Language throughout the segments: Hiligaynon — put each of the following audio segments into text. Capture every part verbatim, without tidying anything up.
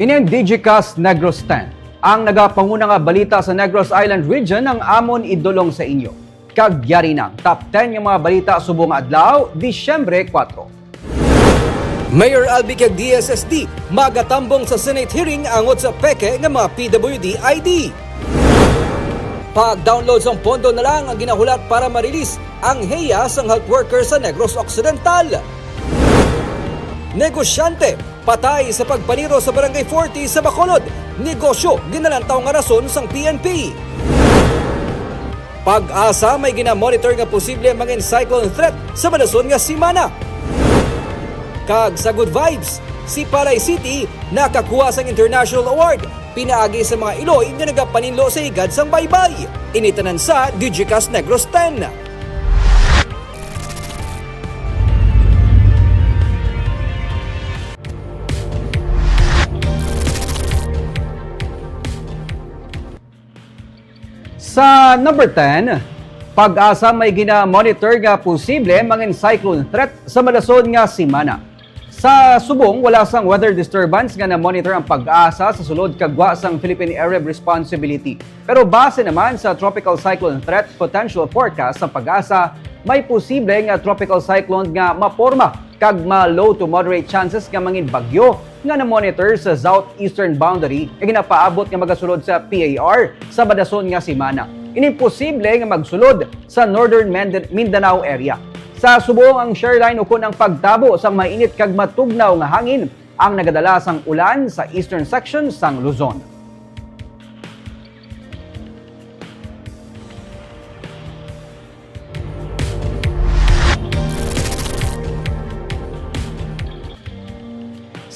Ini ang Digicast Negros ten. Ang nagapanguna nga balita sa Negros Island Region ang amon idulong sa inyo. Kag yari na ang top ten nga mga balita subong nga adlaw, Disyembre kuwatro. Mayor Albee kag D S S D magatambong sa Senate hearing angot sa peke nga mga P W D I D. Pag-download sang pondo na lang ang ginahulat para ma-release ang heya sang health worker sa Negros Occidental. Negosyante patay sa pagpaniro sa Barangay forty sa Bacolod. Negosyo ginalantaw nga rason sang P N P. PAGASA may gina-monitor nga posible mangin cyclone threat sa madason nga semana. Kag sa Good Vibes, si Pasay City nakakuha sang International Award pinaagi sa mga iloy nga nagapaninlo sa higad sang baybay. Ini tanan sa Digicast Negros ten. Sa number ten, PAGASA may gina-monitor nga posible mangin cyclone threat sa madason nga semana. Sa subong, wala sang weather disturbance nga na-monitor ang PAGASA sa sulod kag wa sang Philippine Area of Responsibility. Pero base naman sa tropical cyclone threat potential forecast sa PAGASA, may posible nga tropical cyclone nga maporma kag ma-low to moderate chances nga mangin bagyo nga na-monitor sa southeastern boundary nga ginapaabot nga magasulod sa P A R sa madason nga semana. Ini posible nga magsulod sa northern Mend-, Mindanao area. Sa subong, ang shear line ukon ang pagtabo sang mainit kag matugnaw nga hangin ang nagadala sang ulan sa eastern section sang Luzon.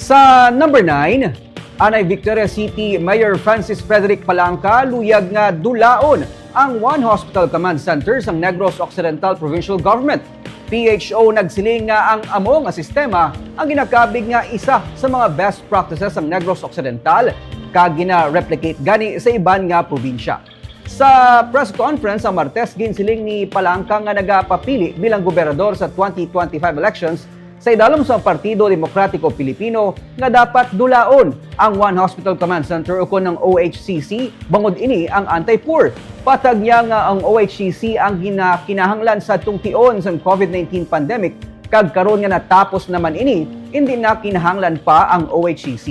Sa number nine, anay Victoria City Mayor Francis Frederick Palanca luyag nga dulaon ang One Hospital Command Center sang Negros Occidental Provincial Government. P H O nagsiling nga ang amo nga sistema ang ginakabig nga isa sa mga best practices sang Negros Occidental, kag gina-replicate gani sa iban nga probinsya. Sa press conference sa Martes, ginsiling ni Palanca nga nagapapili bilang gobernador sa twenty twenty-five elections sa idalom sa Partido Demokratiko Pilipino nga dapat dulaon ang One Hospital Command Center ukon ang O H C C, bangod ini ang anti-poor. Patag niya nga ang O H C C ang ginakinahanglan sa tion sang COVID nineteen pandemic, kag karon nga natapos naman ini, indi na kinahanglan pa ang O H C C.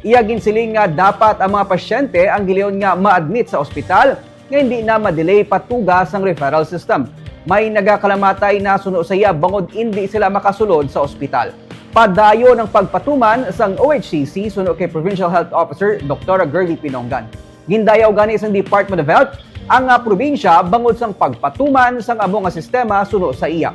Iya ginsiling nga dapat ang mga pasyente ang gilayon nga ma-admit sa ospital nga hindi na ma-delay patuga sang referral system. May nagakalamatay na suno sa iya bangod indi sila makasulod sa ospital. Padayon ang pagpatuman sang O H C C suno kay Provincial Health Officer Doktora Girlie Pinongan. Gindayaw gani sang Department of Health ang, ah, probinsya bangod sang pagpatuman sang amo nga sistema suno sa iya.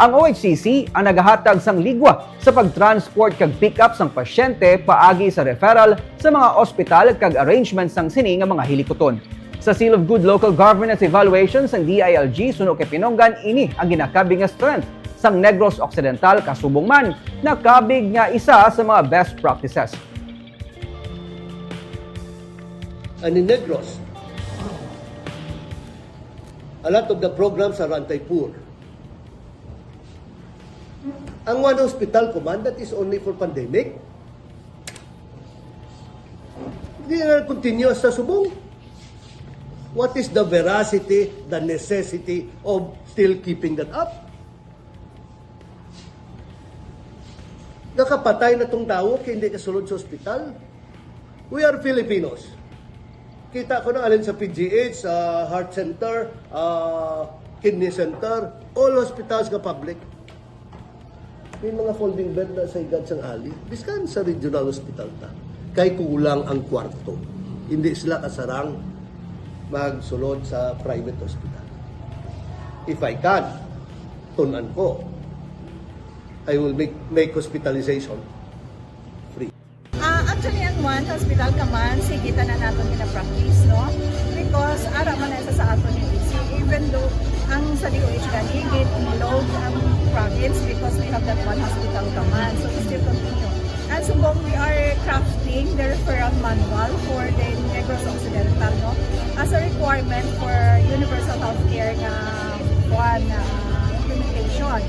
Ang O H C C ang nagahatag sang ligwa sa pag-transport kag pick-up sang pasyente paagi sa referral sa mga ospital kag arrangement sang sini nga mga hilikuton. Sa Seal of Good Local Governance Evaluation sang D I L G suno kay Pinongan, ini ang ginakabig nga strength sang Negros Occidental, kasubong man nakabig nga isa sa mga best practices. And in Negros, a lot of the programs are anti-poor. Ang One Hospital Command, that is only for pandemic. Di na continuous sa subong. What is the veracity, the necessity of still keeping that up? Nakapatay na tong tawo kay hindi kasulod sa ospital. We are Filipinos. Kita ko na alin sa P G H, sa Heart Center, ah, Kidney Center, all hospitals nga public. May mga folding bed na sa higad sang ali. Biskan sa regional hospital ta. Kay kulang ang kwarto. Hindi sila kasarang magsulod sa private hospital. If I can, tunan ko, I will make, make hospitalization free. Ah, actually, ang One Hospital Command, sige, tanan naton gina-practice, no? Because ara man na sa, sa aton ni D C, even though ang sa D O H gani, gin-load ang province because we have that One Hospital Command. So, we still continue. And subong, we are crafting the referral manual for the Negros Occidental, no? As a requirement for universal healthcare nga, kuwan, ah, implementation.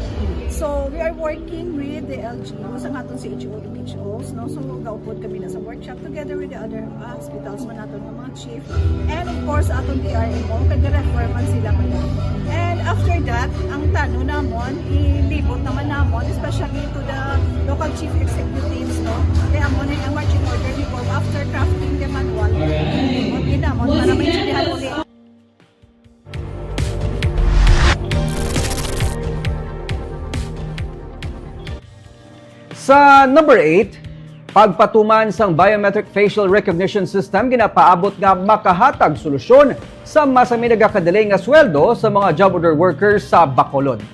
So, we are working with the L G Us, ang aton C H O, M H Os, no? So, gaupod kami na sa workshop together with the other, ah, hospitals man naton nga mga chief. And of course, aton D R M O, kay refer man sila man. And after that, ang tano namon, ilibot naman namon, especially to the local chief executives, no? Kaya amo na yung marching order ni Bob after crafting the manual. Ilibot din namon para maintindihan ulit. Sa number eight, pagpatuman sang biometric facial recognition system ginapaabot nga makahatag solusyon sa masami nagakadelay nga sweldo sa mga job order workers sa Bacolod.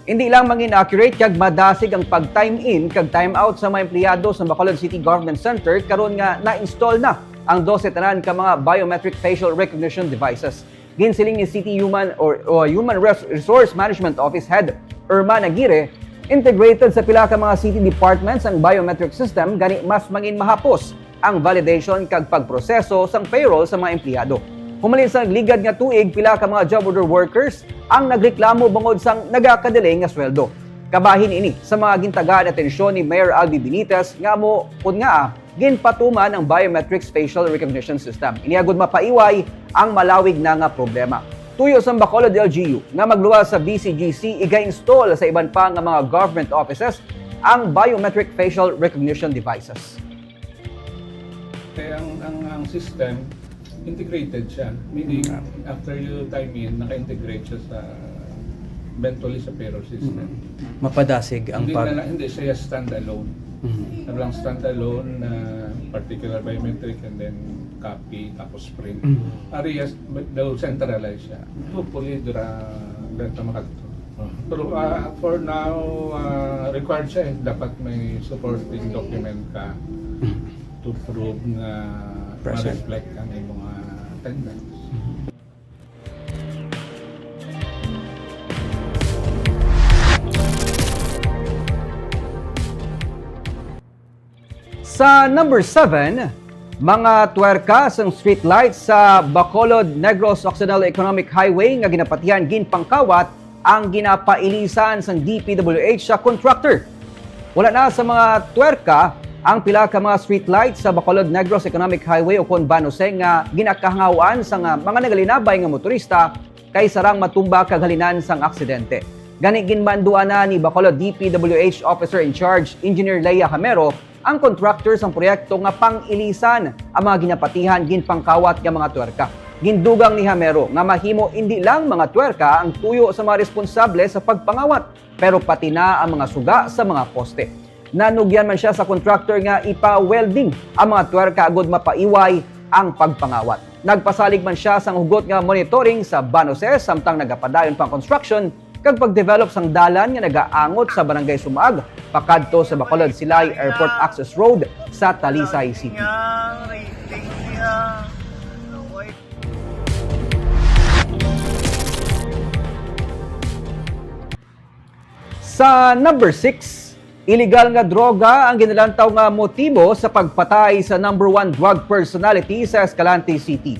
Hindi lang mangin-accurate kag madasig ang pag-time in kag time out sa mga empleyado sa Bacolod City Government Center karon nga na-install na ang dose tanan ka mga biometric facial recognition devices. Ginsiling ni City Human or, o Human Res-, Resource Management Office Head Erman Aguirre, integrated sa pila ka mga city departments ang biometric system, gani mas mangin mahapos ang validation kag pagproseso sang payroll sa mga empleyado. Humalin sa nagligad nga tuig, pila ka mga job order workers ang nagreklamo bangod sang nagakadelay nga sweldo. Kabahin ini sa mga gintagaan atensyon ni Mayor Albi Benitez nga amo kun ngaa ginpatuman ang biometrics facial recognition system. Ini agud mapaiway ang malawig na nga problema. Tuyo sang Bacolod L G U nga magluwas sa B C G C, iga-install sa iban pa nga mga government offices ang biometric facial recognition devices. Kaya ang, ang, ang system, integrated siya. Meaning, after you time in, naka-integrate siya sa, eventually sa payroll system. Mapadasig ang Hindi, pag... na, hindi siya standalone. Mhm. Ano lang standalone na particular biometric and then copy, tapos print. Mhm. Arias, daw centralize siya. Hopefully, dura, dura makadto. Pero ah, for now, ah, required siya eh. Dapat may supporting document ka to prove na Present. ma-reflect ang imong ah, attendance. Sa number seven, mga twerka sang streetlight sa Bacolod Negros Occidental Economic Highway nga ginapatihan ginpangkawat ang ginapailisan sang D P W H sa contractor. Wala na sa mga twerka ang pila ka mga streetlight sa Bacolod Negros Economic Highway ukon Banose nga ginakahangawan sang mga nagalinabay nga motorista kay sarang matumba kag halinan sang aksidente. Gani, ginmanduan na ni Bacolod D P W H Officer in Charge Engineer Leia Hamero ang contractor sang proyekto nga pang-ilisan ang mga ginapatihan ginpangkawat nga mga twerka. Gindugang ni Hamero nga mahimo indi lang mga twerka ang tuyo sa mga responsable sa pagpangawat, pero pati na ang mga suga sa mga poste. Nanugyan man siya sa contractor nga ipa-welding ang mga twerka agud mapaiway ang pagpangawat. Nagpasalig man siya sang hugot nga monitoring sa Banose samtang nagapadayon pa ang construction kag pag-develop sang dalan nga nagaangot sa Barangay Sumaag pakadto sa Bacolod Silay Airport Access Road sa Talisay City. Sa number six, iligal nga droga ang ginalantaw nga motibo sa pagpatay sa number one drug personality sa Escalante City.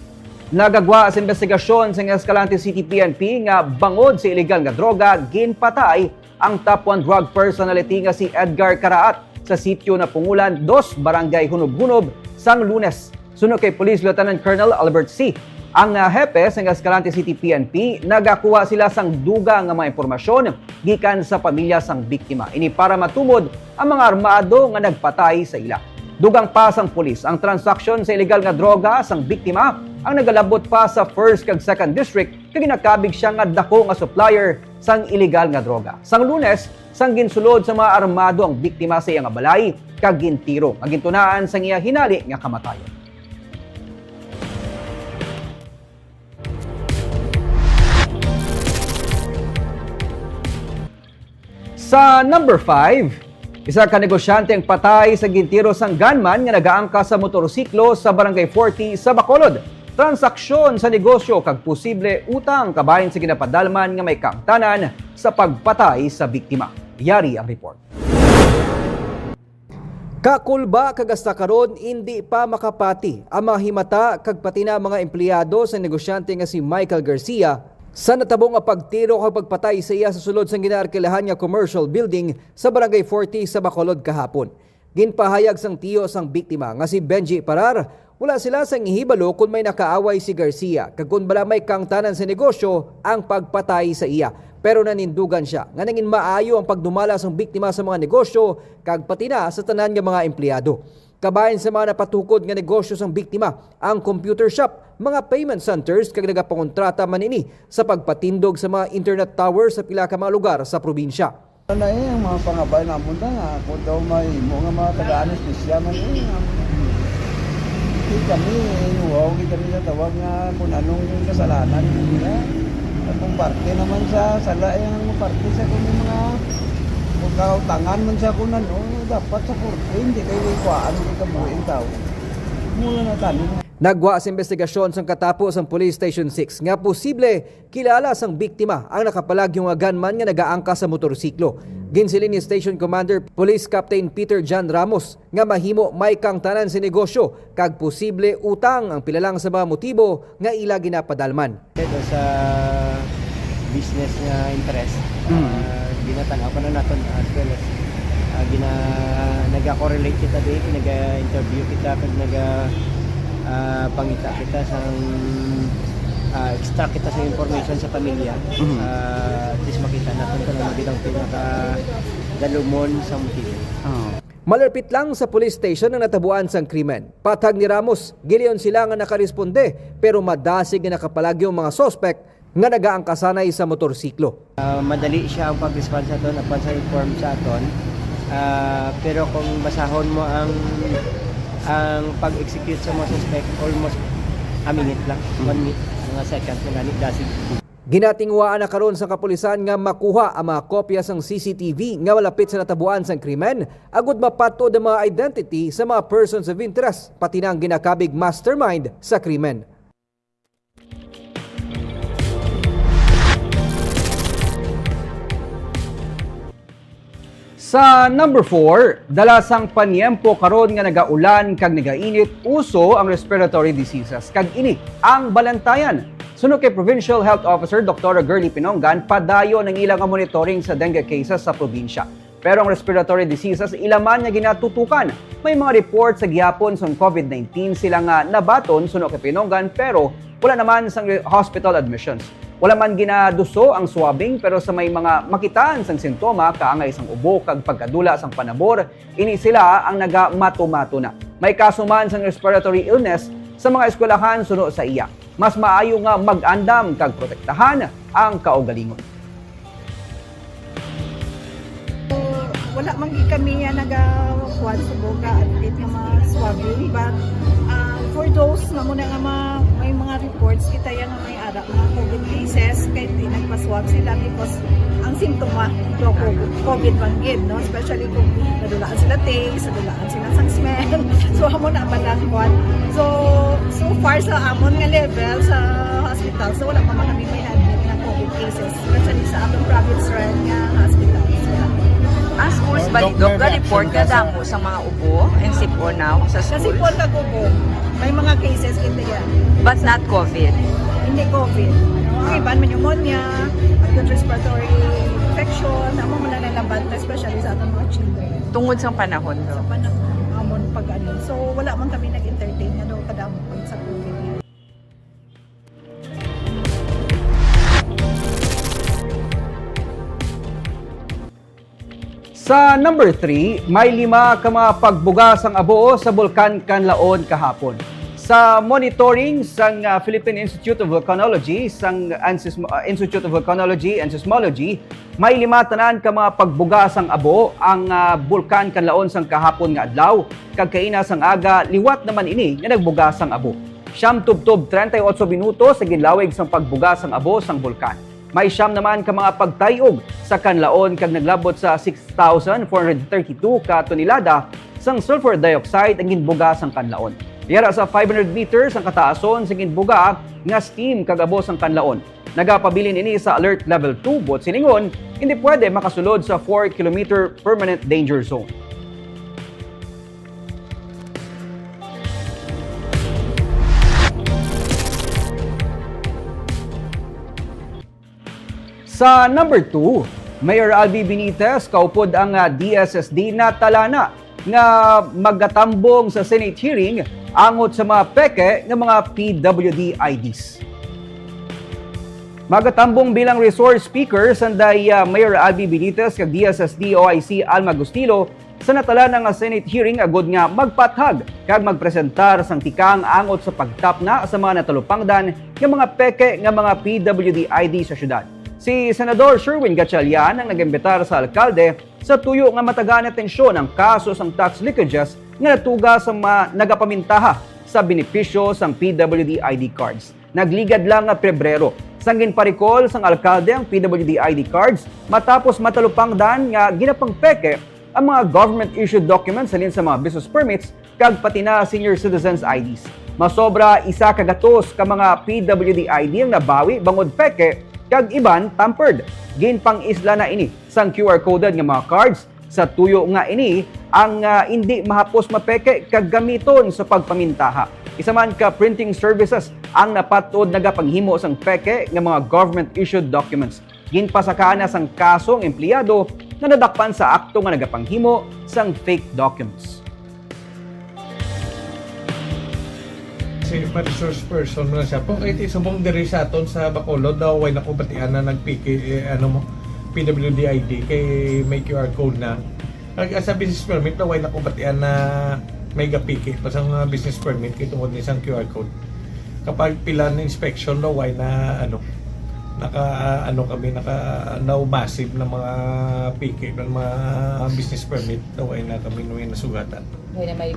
Nagagwa sa investigasyon sa Escalante City P N P nga bangod sa iligal nga droga, ginpatay ang top one drug personality nga si Edgar Caraat sa sitio Napungulan dos, Barangay Hunob-Hunob, sang Lunes. Suno kay Police Lieutenant Colonel Albert C., ang ah, hepe sang Escalante City P N P, nagakuha sila sang dugang nga mga impormasyon gikan sa pamilya sang biktima. Ini para matumod ang mga armado nga nagpatay sa ila. Dugang pa sang pulis, ang transaksyon sa iligal nga droga sang biktima ang nagalabot pa sa first kag second district kag ginakabig siya nga dako nga supplier sang iligal nga droga. Sang Lunes, sang ginsulod sa mga armado ang biktima sa iya nga balay kag gintiro, nga gintunaan sang iya hinali nga kamatayon. Sa number five, isa ka negosyante ang patay sa gintiro sang gunman nga nagaangkas sa motorsiklo sa Barangay forty sa Bacolod. Transaksyon sa negosyo kag posible utang kabahin sa ginapadalman nga may kaangtanan sa pagpatay sa biktima. Yari ang report. Kakulba kag hasta karon indi pa makapati ang mga himata kag pati na mga empleyado sa negosyante nga si Michael Garcia Sa natabo nga pagtiro kag pagpatay sa iya sa sulod sang ginaarkilahan nga commercial building sa Barangay forty sa Bacolod kahapon, ginpahayag sang tiyo sang biktima nga si Benji Parar, wala sila sang ihibalo kon may nakaaway si Garcia kag kon bala may kaangtanan sa negosyo ang pagpatay sa iya. Pero nanindugan sia nga nangin maayo ang pagdumala sang biktima sa mga negosyo kag pati na sa tanan nga mga empleyado. Kabahin sa mga napatukod nga negosyo sang biktima ang computer shop, mga payment centers kag nagapangontrata man ini sa pagpatindog sa mga internet tower sa pila ka mga lugar sa probinsya. Ano na eh, ang mga pangabay namon na nga, kung daw may mo nga mga taga-anesthesia man eh, ang di kami, inuhaw, di kami sa tawag nga kung anong kasalanan nila. At kung parte naman sa sala, eh, ang parte sa kung may mga kung kautangan man sa kung ano, dapat sa korte, hindi kayo ikuhaan ng kabuhi ang tao. Mula na tanin. Nagwa sa investigasyon sang katapo sang Police Station six nga posible kilala sang biktima ang nakapalagyo nga gunman nga nagaangkas sa motorsiklo. Ginsiling ni Station Commander Police Captain Peter John Ramos nga mahimo may kaangtanan sa negosyo kag posible utang ang pila lang sa mga motibo nga ila ginapadalman. Sa business nga interest, Mm. ah, ginatan-aw pa na naton as well as, ah, gina-, naga-correlate kita dito, naga-interview kita, kag naga, ah, pangita kita sang, ah, extract kita sa information sa pamilya. Mhm. Ah, at least makita naton kung ano gid ang pinaka dalumon sa motibo. Oh. Malapit lang sa police station ang natabuan sang krimen. Patag ni Ramos, gilayon sila nga nakaresponde, pero madasig nga nakapalagyo ang mga suspect nga nagaangkasanay sa motorsiklo. Ah, madali siya ang pag-respond sa aton, apan sa inform sa aton. Ah, pero kung basahon mo ang, ang pag-execute sa mga suspect, almost a minute lang, Mm. one minute, mga seconds na gani, dasig. Ginatinguhaan na karon sa kapulisan nga makuha ang mga kopya sang C C T V nga malapit sa natabuan sang krimen, agud mapatod ang mga identity sa mga persons of interest, pati na ang ginakabig mastermind sa krimen. Sa number four, dala sang panyempo karon nga nagaulan kag nagainit, uso ang respiratory diseases, kag ini ang balantayan. Suno kay Provincial Health Officer Doktora Girlie Pinongan, padayon ang ila nga monitoring sa dengue cases sa probinsya. Pero ang respiratory diseases ila man nga ginatutukan. May mga report sa gihapon sang COVID nineteen sila nga nabaton suno kay Pinongan, pero wala naman sang re-, hospital admissions. Wala man ginaduso ang swabbing, pero sa may mga makitaan sang sintoma kaangay sang ubo kag pagkadula sang panabor, ini sila ang nagamato-mato na. May kaso man sang respiratory illness sa mga eskwelahan suno sa iya. Mas maayo nga mag-andam kag protektahan ang kaugalingon. Wala man gid kami nga naga-, kuwan, subok ka admit nga mga swabbing, but, ah, for those nga muna nga mga, may mga reports kita yan nga may ara mga COVID cases, kay di nagpa-swab sila because ang simptoma do COVID, COVID man gid, no? Especially kung nadulaan sila taste, nadulaan sila sang smell. So, amo na ba lang kuwan? So, so far sa amon nga level sa hospital, so wala pa man kami may na-admit na COVID cases. Especially sa atong province ran nga hospital. Wala. Ang schools ba, Doc, ga-report nga damo sa mga ubo and sipon now sa schools? Sa sipon kag ubo, may mga cases kita yan. But not COVID? Hindi COVID. Ang iban, pneumonia, acute respiratory infection, amo man ang nalabat, especially sa atong mga children. Tungod sa panahon, Doc? Sa panahon, amon pag ano. So, wala man kami nag-entertain nga daw kadamo sa COVID. Sa number three, may lima ka mga pagbuga sang abo sa Bulkan Kanlaon kahapon. Sa monitoring sang, ah, Philippine Institute of Volcanology, sang, ah, and Sismo-, ah, Institute of Volcanology and Seismology, may lima tanan ka mga pagbuga sang abo ang, ah, Bulkan Kanlaon sang kahapon nga adlaw, kag kaina sang aga, liwat naman ini nga nagbuga sang abo. Siyam tubtob treinta y ocho minutos ang ginlawig sang pagbuga sang abo sang bulkan. May siyam naman ka mga pagtay-og sa kanlaon kag naglabot sa six thousand four hundred thirty-two ka tonelada sang sulfur dioxide ang ginbuga sang kanlaon. Yara sa five hundred meters ang kataason sa ginbuga nga steam kag abo sang kanlaon. Nagapabilin ini sa Alert Level two, buot silingon, hindi pwede makasulod sa four kilometer permanent danger zone. Sa number two, Mayor Albi Benitez kaupod ang, ah, D S S D natalana nga magatambong sa Senate hearing angot sa mga peke nga mga P W D I Ds. Magatambong bilang resource speaker sanday, ah, Mayor Albi Benitez kag D S S D O I C Alma Gustilo sa natalana nga Senate hearing agud nga magpathag kag magpresentar sang tikang angot sa pagtapna sa mga natalupangdan nga mga peke nga mga P W D I D sa syudad. Si Senador Sherwin Gatchalian ang nag-imbitar sa alkalde sa tuyo nga matagaan atensyon ang kaso sang tax leakages nga natuga sa mga nagapamintaha sa benepisyo sang P W D I D cards. Nagligad lang nga Pebrero, sang ginparikol sang alkalde ang P W D I D cards matapos matalupangdan nga ginapangpeke ang mga government-issued documents halin sa mga business permits kag pati na senior citizens I Ds. Masobra isa ka gatos ka mga P W D I D ang nabawi bangod peke kag iban tampered. Ginpang-isla na ini sang Q R coded nga mga cards sa tuyo nga ini ang, ah, indi mahapos mapeke kag gamiton sa pagpamintaha. Isa man ka printing services ang napat-od nagapanghimo sang peke nga mga government-issued documents. Ginpasakaan na sang kaso ang empleyado nga nadakpan sa akto nga nagapanghimo sang fake documents. Si ma-resource person na siya po. Kay ti subong diri sa aton sa Bacolod daw, way nakubatian na nagpiki, eh, ano mo, P W D I D, kay may Q R code na. Nag, sa business permit daw, way nakubatian na may gapiki pa sa mga business permit kay tungod ni sang Q R code. Kapag pila na inspection daw, way na, ano, naka, ano kami, naka, no massive na mga piki, ng mga business permit, daw, way na kami, way nasugatan. Way na may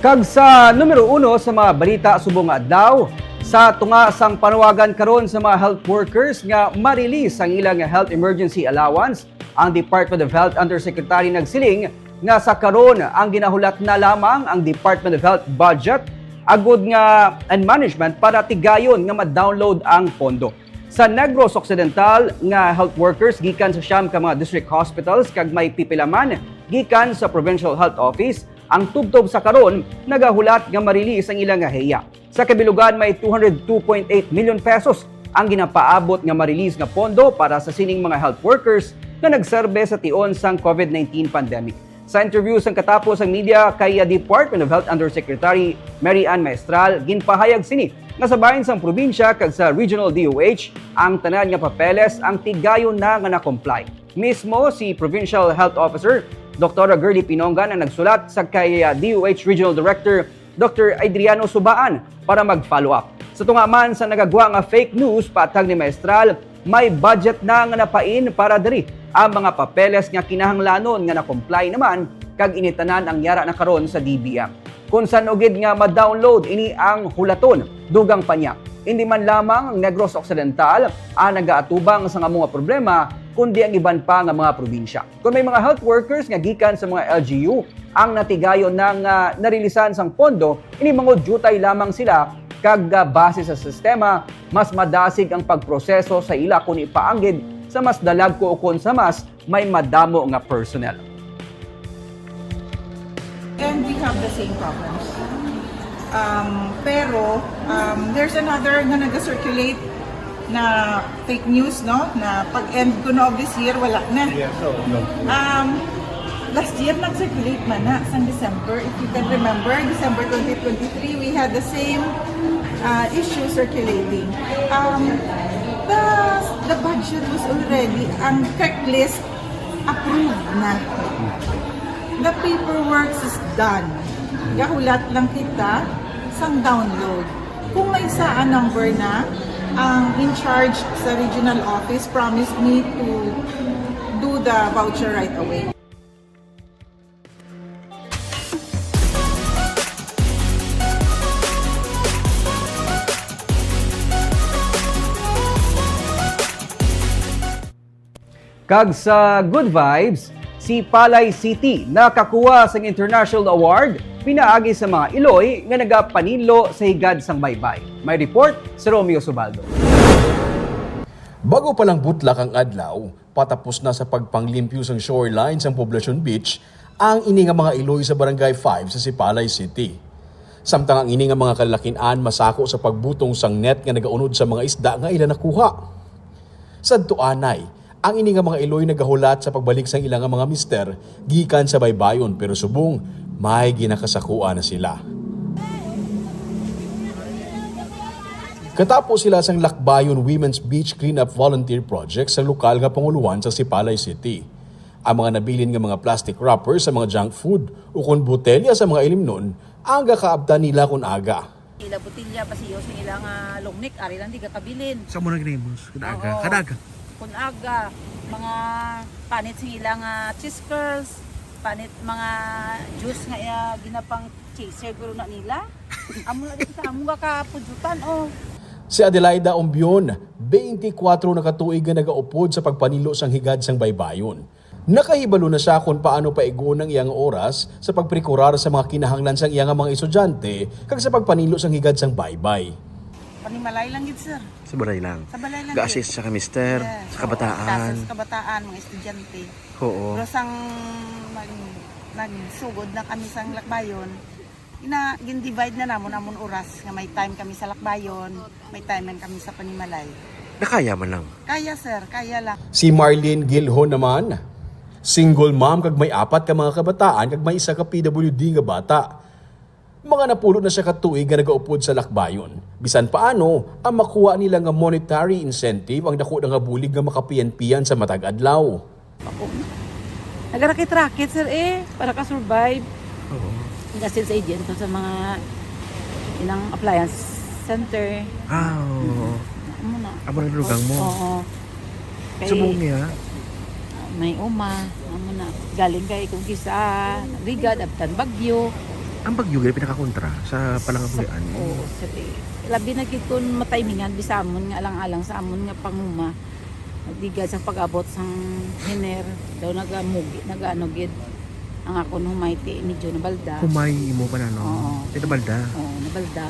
Kag sa numero uno sa mga balita subong nga adlaw, sa tunga sang panawagan karon sa mga health workers nga ma-release ang ilang health emergency allowance, ang Department of Health Undersecretary nagsiling nga sa karon ang ginahulat na lamang ang Department of Health budget agud nga, and management para tigayon nga ma-download ang pondo. Sa Negros Occidental nga health workers gikan sa siyam ka mga district hospitals kag may pipila man gikan sa Provincial Health Office ang tubtob sa karon nagahulat nga ma-release ang ilang heya. Sa kabilugan, may two hundred two point eight million pesos ang ginapaabot nga ma-release nga pondo para sa sining mga health workers nga nagserbe sa tion sang COVID nineteen pandemic. Sa interview sang katapos ang media kay Department of Health Undersecretary Mary Ann Maestral, ginpahayag sini nga sa bahin sang probinsya kag sa Regional D O H, ang tanan nga papeles ang tigayon na nga na-comply. Mismo si Provincial Health Officer Doktora Girlie Pinongan ang nagsulat sa kay D O H Regional Director Doktor Adriano Subaan para mag-follow up. Sa tunga man sa nagagwa nga fake news, patag ni Maestral, may budget na nga napain para diri ang mga papeles nga kinahanglanon nga na-comply naman kag ini tanan ang yara na karon sa D B M. Kung san-o gid nga ma-download ini ang hulaton, dugang pa niya, indi man lamang ang Negros Occidental ang nagaatubang sa amo nga problema, kundi ang iban pa nga mga probinsya. Kon may mga health workers nga gikan sa mga L G U ang natigayon na nga narilisan sang pondo, ini bangod diutay lamang sila kag, ah, base sa sistema, mas madasig ang pagproseso sa ila kon ipaanggid sa mas dalagko ukon sa mas may madamo nga personnel. And we have the same problems. Um, pero, um, there's another na nag-circulate na fake news, no? Na pag-end kuno of this year, wala na. Yes, so, no. Um, last year, nag-circulate man na sa December. If you can remember, December twenty twenty-three, we had the same, uh, issue circulating. Um, the, the budget was already, ang checklist approved na. The paperwork is done. Gahulat lang kita sang download. Kung may S A A number na, ang in charge sa regional office promised me to do the voucher right away. Kag sa good vibes, si Palay City nakakuha sang International Award pinaagi sa mga iloy nga nagapanilo sa higad sang baybay. May report si Romeo Subaldo. Bago pa lang butlak ang adlaw, patapos na sa pagpanglimpyo sang shoreline sang Poblacion Beach ang ini nga mga iloy sa Barangay five sa Sipalay City. Samtang ang ini nga mga kalalakin-an masako sa pagbutong sang net nga nagaunod sa mga isda nga ila nakuha. Sadto anay, ang ini nga mga iloy nagahulat sa pagbalik sang ila nga mga mister gikan sa baybayon, pero subong may ginakasakuan na sila. Katapos sila sang Lakbayon Women's Beach Cleanup Volunteer Project sa lokal nga pangulohan sa Sipalay City. Ang mga nabilin nga mga plastic wrapper sa mga junk food ukon botelya sa mga ilimnon ang gakaabtan nila kon aga. Ila botelya, basiyo sa ila nga long neck, ari lang di gakabilin. Sa mo nagrimos, kada aga, Oo. kada aga. Kun aga, mga panit sa ila nga cheese curls, panit mga juice nga iya ginapang chaser guro na nila. Amo na din sa amo nga kapudyutan, oh. Si Adelaida Ombion, twenty-four na katuig nga nagaupod sa pagpanilo sang higad sang baybayon. Nakahibalo na siya kon paano paig-on ang iyang oras sa pagprekurar sa mga kinahanglan sang iya nga mga estudyante kag sa pagpanilo sang higad sang baybay. Panimalay lang gid, sir. Sa balay lang. Sa balay lang Ga-assist gid. sa kamister, Yes, sa oo, kabataan. Sa kabataan, mga estudyante. Oo. Pero sang mag-, nagsugod na kami sang Lakbayon, ina, gin-divide na namon amon oras nga may time kami sa Lakbayon, may time man kami sa panimalay. Nakaya man lang. Kaya, sir, kaya lang. Si Marlene Gilhon naman, single mom kag may apat ka mga kabataan kag may isa ka P W D nga bata. Mga napulo na siya ka tuig nga nagaupod sa Lakbayon. Bisan paano, ang makuha nila nga monetary incentive ang daku na nga bulig nga makapiyan-piyan sa matag adlaw. Ako na. Nagarakit-rakit, sir, eh, para ka-survive. Oo. Nag-assist sa agent ko sa mga ilang appliance center. Ah, oo. Amo na. Amo na lugang mo. Oo. Kay Subong niya. May uma, amo na. Galing kay kung kisa, ligad, abtan bagyo. Ang bagyo gani pinakakontra sa palangabuhian. Oo, sir, eh. Labi na gid kun matimingan, bisamon nga alang-alang sa amon nga panguma. Nagdiga sang pag-abot sang hiner, daw nagamugi, nagaano gid. Ang akon humay ti medyo nabalda. Humay imo pa na, no? Oo. Ti nabalda. Oo, nabalda.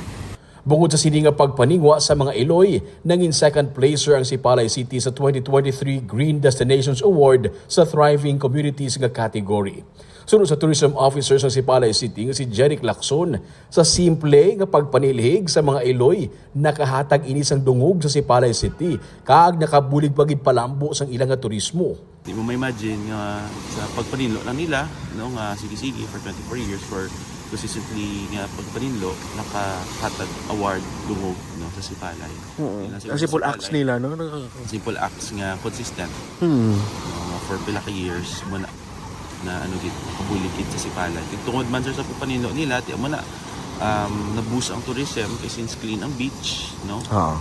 Bungod sa sini nga pagpaningwa sa mga iloy, nangin second placer ang Sipalay City sa twenty twenty-three Green Destinations Award sa Thriving Communities nga category. Suno sa Tourism Officer sa Sipalay City nga si Jeric Lacson, sa simple nga pagpanilhig sa mga iloy, nakahatag ini sang dungog sa Sipalay City kag nakabulig pa gid palambo sang ila nga turismo. Di mo ma-imagine nga sa pagpanilo lang nila, no, nga sige-sige for twenty-four years for consistently nga pagpanilo, nakahatag award dungog, no, sa Sipalay. Oo. Yun lang siguro Ang simple sa acts Sipalay. nila, no? Nakaka- Simple acts nga consistent. Hmm. No, nga for pila ka years mo na, na ano gid, kabulig gid sa Sipalay. Kag tungod man, sir, sa pagpanilo nila, ti mo na, um, na-boost ang tourism kay since clean ang beach, no? Oo.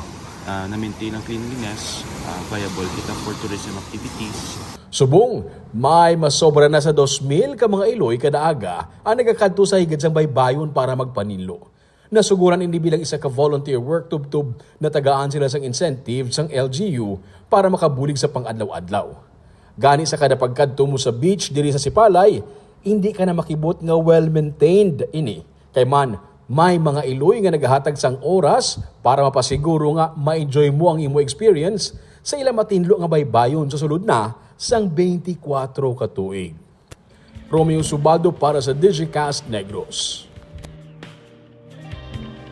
Ah, na-maintain ang cleanliness, ah, viable kita for tourism activities. Subong, may masobra na sa dos mil ka mga iloy kada aga ang nagakadto sa higad sang baybayon para magpanilo. Nasugoran ini bilang isa ka volunteer work tubtob natagaan sila sang incentive sang L G U para makabulig sa pang-adlaw-adlaw. Gani sa kada pagkadto mo sa beach diri sa Sipalay, indi ka na makibot nga well-maintained ini. Kay man, may mga iloy nga nagahatag sang oras para mapasiguro nga ma-enjoy mo ang imo experience sa ila matinlo nga baybayon sa sulod na sang twenty-four ka tuig. Romeo Subaldo para sa Digicast Negros.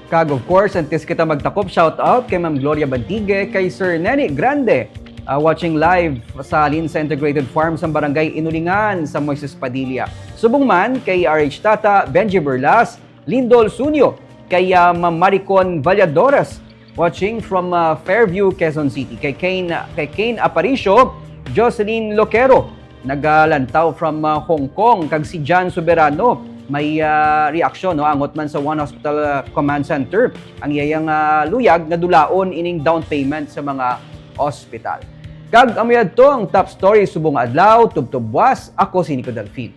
Kag of course, antes kita magtakop, shout out kay Ma'am Gloria Bantigue, kay Sir Neni Grande, ah, watching live sa Linsa Integrated Farm sa Barangay Inulingan sa Moises Padilla. Subong man kay R H Tata, Benji Berlas, Lindol Sunyo, kay, ah, Ma'am Maricon Valladores, watching from, ah, Fairview, Quezon City, kay Kane, kay Kane Aparicio, Jocelyn Loquero, nagalantaw from, ah, Hong Kong, kag si John Soberano, may, ah, reaksyon, no, angot man sa One Hospital, ah, Command Center ang iyang, ah, luyag nga dulaon ining down payment sa mga ospital. Kag amo yadto ang top story subong adlaw, tubtob buwas, ako si Nico Delfin.